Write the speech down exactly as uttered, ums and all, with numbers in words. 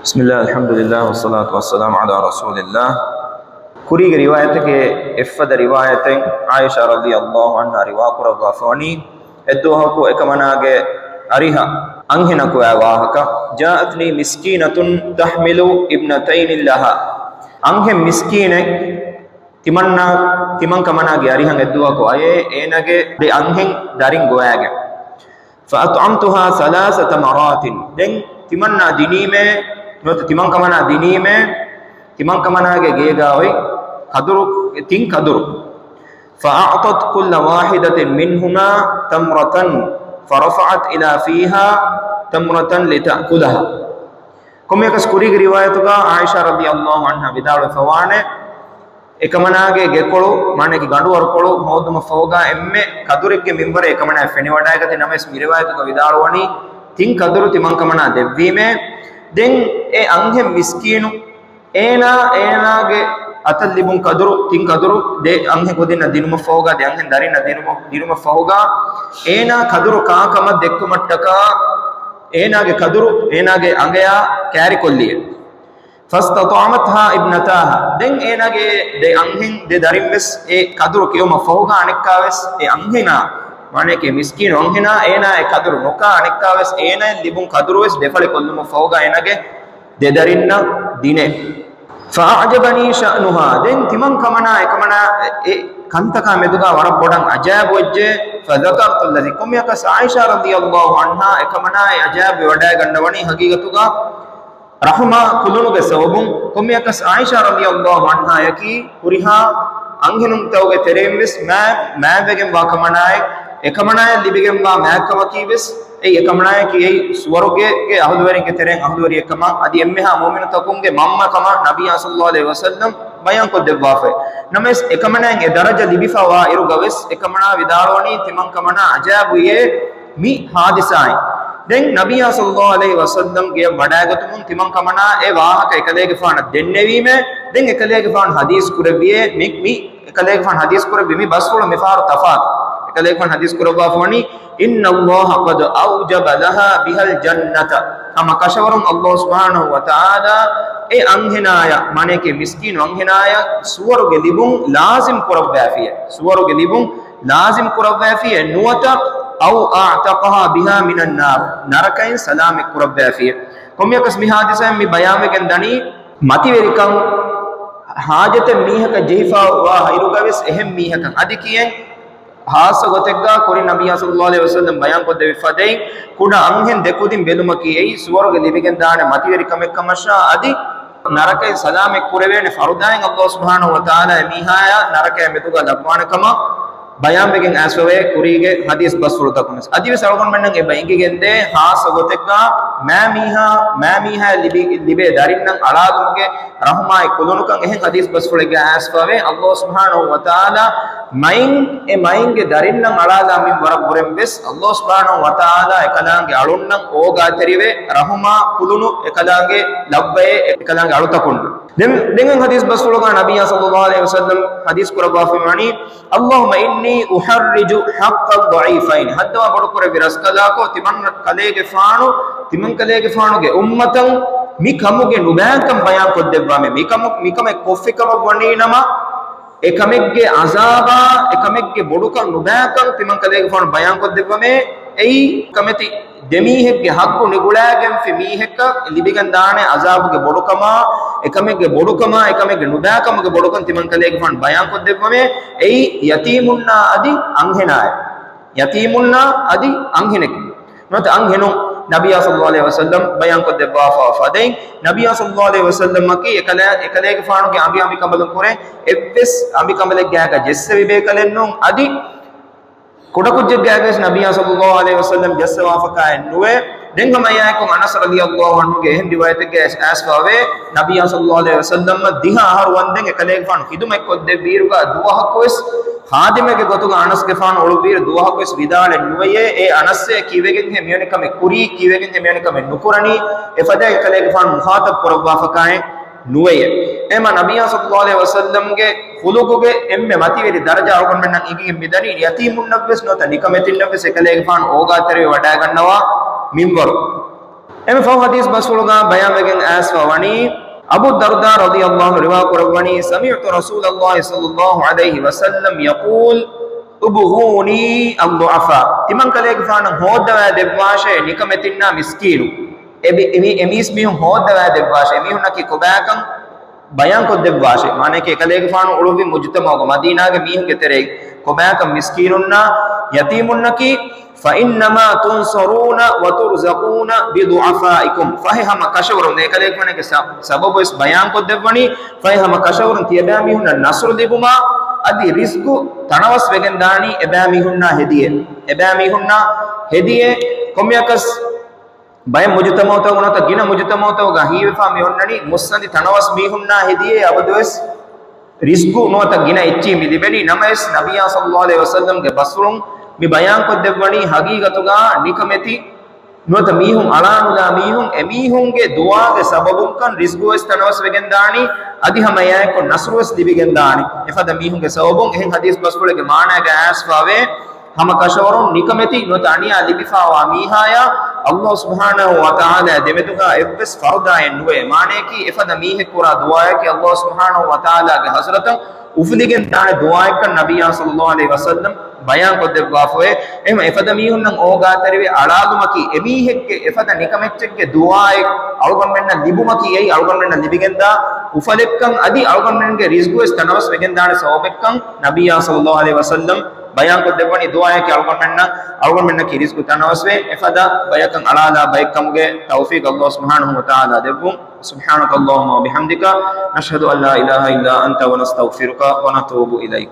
بسم الله، الحمد لله، والصلاة والسلام على رسول الله. ކުރީގެ ރިވާޔަތެއްގެ އެއްފަދަ ރިވާޔަތެއް ޢާއިޝާ ރަޟިޔަﷲ ޢަންހާ ރިވާކުރައްވާފަވަނީ، އެއްދުވަހަކު އެކަމަނާގެ އަރިހަށް އަންހެނަކު އައި ވާހަކަ، جاءتني مسكينة تحمل ابنتين لها. އަންހެން މިސްކީނެއް ތިމަންނާ، ތިމަންކަމަނާގެ އަރިހަށް އެއްދުވަހަކު އައޭ، އޭނާގެ ދެ އަންހެން ދަރިން ގޮވައިގެން. فأطعمتها ثلاث تمرات. ދެން ތިމަންނާ ދިނީމޭ، ނުވަތަ ތިމަންކަމަނާ ދިނީމޭ، ތިމަންކަމަނާގެ ގޭގާ އޮތް ކަދުރު، ތިން ކަދުރު. فأعطت كل واحدة منهما تمرة فرفعت إلى فيها تمرة لتأكلها. ކޮންމެއަކަސް ކުރީގެ ރިވާޔަތުގަ ޢާއިޝާ ރަޟިޔަﷲ ޢަންހާ ވިދާޅުވެފަވާނެ، އެކަމަނާގެ ގެކޮޅު، މާނައަކީ ގަނޑުވަރުކޮޅު ހޯދުމަށް ފަހުގަ އެންމެ ކަދުރެއްގެ މިންވަރެއް އެކަމަނާ ފެނިވަޑައިގަތީ ނަމަވެސް، މި ރިވާޔަތުގަ ވިދާޅުވަނީ ތިން ކަދުރު ތިމަންކަމަނާ ދެއްވީމޭ. ދެން އެ އަންހެން މިސްކީނު އޭނާ، އޭނާގެ އަތަށް ލިބުން ކަދުރު، ތިން ކަދުރު ދެ އަންހެން ކުދިންނަށް ދިނުމަށް ފަހުގަ، ދެ އަންހެން ދަރިންނަށް ދިނުމަށް، ދިނުމަށް ފަހުގަ، އޭނާ ކަދުރު ކާކަމަށް ދެއްކުމަށްޓަކާ، އޭނާގެ ކަދުރު އޭނާގެ އަނގަޔާ ކާރިކޮށްލިއެވެ. فاستطعمتها ابنتاها. ދެން އޭނާގެ ދެ އަންހެން، ދެ ދަރިން ވެސް އެ ކަދުރު ކެއުމަށް ފަހުގަ އަނެއްކާ ވެސް އެ އަންހެނާ، މާނައަކީ މިސްކީނު އަންހެނާ، އޭނާ އެ ކަދުރު ނުކާ އަނެއްކާ ވެސް އޭނާއަށް ލިބުން ކަދުރު ވެސް ދެފަޅި ކޮށްލުމަށް ފަހުގަ އޭނާގެ ދެ ދަރިންނަށް ދިނެ. فأعجبني شأنها. ދެން ތިމަން ކަމަނާ އެކަމަނާ އެ ކަންތަކާ މެދުގަ ވަރަށް ބޮޑަށް އަޖައިބުވެއްޖެ. فذكرت الذي، ކޮންމެއަކަސް ޢާއިޝާ ރަޟިޔަﷲ ޢަންހާ އެކަމަނާ އެ އަޖައިބުވެވަޑައިގަންނަވަނީ ހަގީގަތުގަ ރަޙުމާ ކުލުނުގެ ސަބަބުން. ކޮންމެއަކަސް ޢާއިޝާ ރަޟިޔަﷲ ޢަންހާއަކީ ހުރިހާ އަންހެނުންތަކުގެ ތެރެއިން ވެސް މާތް، މާތްވެގެންވާ ކަމަނާއެއް، އެކަމަނާއަށް ލިބިގެންވާ މާތްކަމަކީ ވެސް އެއީ އެކަމަނާއަކީ އެއީ ސުވަރުގޭގެ އަހުލުވެރިންގެ ތެރެއިން އަހުލުވެރިއެއްކަމަށް އަދި އެންމެހާ މުއުމިނުތަކުންގެ މަންމަކަމަށް ނަބިއްޔާ ޞައްލަﷲ ޢަލައިހި ވަސައްލަމް ބަޔާންކޮށްދެއްވާފައި. ނަމަވެސް އެކަމަނާއަށް އެ ދަރަޖަ ލިބިފަވާ އިރުގަ ވެސް އެކަމަނާ ވިދާޅުވަނީ ތިމަންކަމަނާ އަޖައިބުވިޔޭ މި ޙާދިސާއިން. ދެން ނަބިއްޔާ ޞައްލަﷲ ޢަލައިހި ވަސައްލަމް ގެޔަށް ވަޑައިގަތުމުން ތިމަންކަމަނާ އެ ވާހަކަ އެކަލޭގެފާނަށް ދެންނެވީމޭ. ދެން އެކަލޭގެފާނު ޙަދީޘް ކުރެއްވިޔޭ މި، މި އެކަލޭގެފާނު ޙަދީޘް ކުރެއްވި މި ބަސްފުޅު މިފަހަރު ތަފާތު. އެކަލޭގެފާނު ޙަދީޘް ކުރައްވާފަވަނީ، إن الله قد أوجب لها بها الجنة. ހަމަ ކަށަވަރުން ﷲ ސުބްޙާނަހޫ ވަތަޢާލާ އެ އަންހެނާޔަށް، މާނައަކީ މިސްކީނު އަންހެނާޔަށް ސުވަރުގެ ލިބުން ލާޒިމް ކުރައްވައިފިޔޭ. ސުވަރުގެ ލިބުން ލާޒިމް ކުރައްވައިފިޔޭ ނުވަތަ، أو أعتقها بها من النار، ނަރަކައިން ސަލާމަތް ކުރައްވައިފިޔޭ. ކޮންމެއަކަސް މި ޙާދިސާއިން މި ބަޔާންވެގެން ދަނީ، މަތިވެރިކަން، ޙާޖަތެއް މީހަކަށް ޖެހިފަވާ އިރުގަވެސް އެހެން މީހަކަށް އަދި ކިޔެން، ޚާއްޞަ ގޮތެއްގަ ކުރިން ނަބިއްޔާ ޞައްލަﷲ ޢަލައިހި ވަސައްލަމް ބަޔާންކޮށްދެއްވި ފަދައިން، ކުޑަ އަންހެން ދެކުދިން ބެލުމަކީ އެއީ ސުވަރުގެ ލިބިގެންދާނެ މަތިވެރިކަމެއްކަމަށާ އަދި ނަރަކައިން ސަލާމަތް ކުރެވޭނެ ފަރުދާއިން ﷲ ސުބްޙާނަހޫ ވަތަޢާލާ އެމީހާޔާ ނަރަކައިން މެދުގަ ލައްވާނެ ކަމަށް ބަޔާންވެގެން އައިސްފަވޭ ކުރީގެ ޙަދީޘް ބަސްފުޅުތަކުން ވެސް. އަދިވެސް އަޅުގަނޑުމެންނަށް އެބަ އެނގިގެންދޭ ޚާއްޞަ ގޮތެއްގަ މާ މީހާ، މާ މީހާ ލިބި، ލިބޭ ދަރިންނަށް އަޅާލުމުގެ ރަޙުމާއި ކުލުނުކަން އެހެން ޙަދީޘް ބަސްފުޅެއްގަ އައިސްފަވޭ، ﷲ ސުބްޙާނަހޫ ވަތަޢާލާ މައިން، އެ މައިންގެ ދަރިންނަށް އަޅާލާ މިންވަރަށްވުރެން ވެސް ﷲ ސުބްޙާނަހޫ ވަތަޢާލާ އެކަލާނގެ އަޅުންނަށް އޯގާތެރިވެ ރަޙުމާ ކުލުނު އެކަލާނގެ ލައްވައޭ އެކަލާނގެ އަޅުތަކުންނަށް. ދެން، ދެން ޙަދީޘް ބަސްފުޅުގަ ނަބިއްޔާ ޞައްލަﷲ ޢަލައިހި ވަސައްލަމް ޙަދީޘް ކުރައްވާފައިވަނީ، اللهم إني أحرج حق الضعيفين. ހައްދަވާ ބޮޑުކުރެއްވި ރަސްކަލާކޮ، ތިމަން ކަލޭގެފާނު، ތިމަން ކަލޭގެފާނުގެ އުއްމަތަށް މި ކަމުގެ ނުބައިކަން ބަޔާން ކޮށްދެއްވާމެ. މި ކަމު، މި ކަމެއް ކޮށްފި ކަމަށް ވަނީ ނަމަ، އެ ކަމެއްގެ ޢަޒާބާ، އެ ކަމެއްގެ ބޮޑުކަން ނުބައިކަން ތިމަން ކަލޭގެފާނު ބަޔާން ކޮށްދެއްވަމޭ. އެއީ ކަމެތި ދެ މީހެއްގެ ޙައްޤު ނިގުޅައިގެންފި މީހެއްކަށް ލިބިގެން ދާނެ ޢަޒާބުގެ ބޮޑުކަމާ، އެކަމެއްގެ ބޮޑުކަމާ، އެކަމެއްގެ ނުބައިކަމުގެ ބޮޑުކަން ތިމަން ކަލޭގެފާނު ބަޔާން ކޮށްދެއްވަމޭ. އެއީ ޔަތީމުންނާ އަދި އަންހެނާއެއް. ޔަތީމުންނާ އަދި އަންހެނެކެ. ނުވަތަ އަންހެނުން. ނަބިއްޔާ ޞައްލަﷲ ޢަލައިހި ވަސައްލަމް ބަޔާން ކޮށްދެއްވާފަ ފަދައިން، ނަބިއްޔާ ޞައްލަﷲ ޢަލައިހި ވަސައްލަމަކީ އެކަލޭ، އެކަލޭގެފާނުގެ އަނބި އަނބިކަނބަލުން ކުރެ އެއްވެސް އަނބިކަނބަލެއްގާގަ ޖެއްސެވި ބޭކަލެއް ނޫން. އަދި ކުޑަކުއްޖެއްގައިވެސް ނަބިއްޔާ ޞައްލަﷲ ޢަލައިހި ވަސައްލަމް ޖައްސަވާފަކާއެއް ނުވޭ. ދެން ހަމަ އެއާއެކު އަނަސް ރަޟިޔަﷲ ޢަންހުގެ އެހެން ރިވާޔަތެއްގައި އައިސްފަވޭ، ނަބިއްޔާ ޞައްލަﷲ ޢަލައިހި ވަސައްލަމަށް ދިހަ އަހަރު ވަންދެން އެކަލޭގެފާނު ޚިދުމަތް ކޮށްދެއްވިއިރުގަ ދުވަހަކުވެސް ޚާދިމެއްގެ ގޮތުގަ އަނަސްގެފާނު އުޅުއްވިއިރު ދުވަހަކުވެސް ވިދާޅެއް ނުވެޔޭ. އޭ އަނަސްއޭ ކީއްވެގެންހޭ މިވެނި ކަމެއް ކުރީ، ކީއްވެގެންހޭ މިވެނި ކަމެއް ނުކުރަނީ، އެފަދައިން އެކަލޭގެފާނު މުޚާޠަބް ކުރައްވާފަކާއެއް ނުވެޔޭ. އެހެންމަ ނަބިއްޔާ ޞައްލަﷲ ޢަލައިހި ވަސައްލަމްގެ ޚުލުޤުގެ އެންމެ މަތިވެރި ދަރަޖަ އަޅުގަނޑުމެންނަށް އެނގިގެން މިދަނީ ޔަތީމުންނަށްވެސް ނުވަތަ ނިކަމެތިންނަށްވެސް އެކަލޭގެފާނު އޯގާތެރިވެ ވަޑައިގަންނަވާ މިންވަރު. އެންމެ ފަހު ޙަދީޘް ބަސްފުޅުގަ ބަޔާންވެގެން އައިސްފަ ވަނީ، އަބޫ ދަރްދާ ރަޟިޔަﷲ ޢަންހު ރިވާ ކުރައްވަނީ، سمعت رسول الله صلى الله عليه وسلم يقول، ابغوني الضعفاء. ތިމަން ކަލޭގެފާނަށް ހޯއްދަވާ ދެއްވާށޭ ނިކަމެތިންނާ މިސްކީނު. އެ މި-، އެ މީސްމީހުން ހޯއްދަވާ ދެއްވާށޭ. އެމީހުންނަކީ ކޮބާކަން ބަޔާންކޮށްދެއްވާށޭ. މާނައަކީ، އެކަލޭގެފާނު އުޅުއްވި މުޖުތަމަޢުގަ، މަދީނާގެ މީހުންގެ ތެރެއިން ކޮބާކަން މިސްކީނުންނާ ޔަތީމުންނަކީ، فإنما تنصرون وترزقون بضعفائكم. ފަހެ ހަމަ ކަށަވަރުން، އެކަލޭގެފާނުގެ ސަ-، ސަބަބުވެސް ބަޔާންކޮށްދެއްވަނީ، ފަހެ ހަމަ ކަށަވަރުން ތިޔަބައިމީހުންނަށް ނަޞްރު ލިބުމާ، އަދި ރިޒްޤު ތަނަވަސްވެގެންދާނީ އެބައިމީހުންނާ ހެދިޔޭ. އެބައިމީހުންނާ ހެދިޔޭ. ކޮންމެއަކަސް ބައެއް މުޖުތަމަޢުތަކުގަ ނުވަތަ ގިނަ މުޖުތަމަޢުތަކުގަ ހީވެފަ މި އޮންނަނީ މުއްސަނދި ތަނަވަސް މީހުންނާ ހެދިޔޭ އަބަދުވެސް ރިޒްޤު ނުވަތަ ގިނަ އެއްޗިހި މި ލިބެނީ. ނަމަވެސް، ނަބިއްޔާ ޞައްލައްލާހު ޢަލައިހި ވަސައްލަމްގެ ބަސްފުޅުން މި ބަޔާންކޮށްދެއްވަނީ، ޙަޤީޤަތުގަ ނިކަމެތި ނުވަތަ މީހުން އަޅާނުލާ މީހުން، އެމީހުންގެ ދުޢާގެ ސަބަބުންކަން ރިޒްޤުވެސް ތަނަވަސްވެގެންދާނީ، އަދި ހަމަ އެއާއެކު ނަޞްރުވެސް ލިބިގެންދާނީ. އެފަދަ މީހުންގެ ސަބަބުން. އެހެން ޙަދީޘް ބަސްފުޅެއްގެ މާނައިގަ އައިސްފަވޭ، ހަމަ ކަށަވަރުން ނިކަމެތި ނުވަތަ އަނިޔާ ލިބިފައިވާ މީހާޔާ ﷲ ސުބްޙާނަހޫ ވަތަޢާލާ ދެމެދުގަ އެއްވެސް ފަރުދާއެއް ނުވޭ. މާނައަކީ، އެފަދަ މީހެއް ކުރާ ދުޢާއަކީ ﷲ ސުބްޙާނަހޫ ވަތަޢާލާގެ ޙަޟްރަތަށް އުފުލިގެން ދާނެ ދުޢާއެއްކަން ނަބިއްޔާ ޞައްލައްލާހު ޢަލައިހި ވަސައްލަމް ބަޔާންކޮށްދެއްވާފައެވެ. އެހެން އެފަދަ މީހުންނަށް އޯގާތެރިވެ އަޅާލުމަކީ، އެމީހެއްގެ އެފަދަ ނިކަމެއްޗެއްގެ ދުޢާއެއް އަޅުގަނޑުމެންނަށް ލިބުމަކީ، އެއީ އަޅުގަނޑުމެންނަށް ލިބިގެންދާ އުފަލެއްކަން، އަދި އަޅުގަނޑުމެންގެ ރިޒްޤުވެސް ތަނަވަސް ވެގެންދާނެ ސަބަބެއްކަން ނަބިއްޔާ ޞައްލައްލާހު ޢަލައިހި ވަސައްލަމް ބަޔާންކޮށްދެއްވަނީ ދުޢާއެކޭ އަޅުގަނޑުމެންނަށް، އަޅުގަނޑުމެންނަކީ ރިޒްޤު ތަނަވަސްވެ، އެފަދަ ބަޔަކަށް އަޅާލާ ބައެއްކަމުގެ ތައުފީޤު ﷲ ސުބްޙާނަހޫ ވަތަޢާލާ ދެއްވުން. سبحانك اللهم وبحمدك، نشهد أن لا إله إلا أنت، ونستغفرك ونتوب إليك.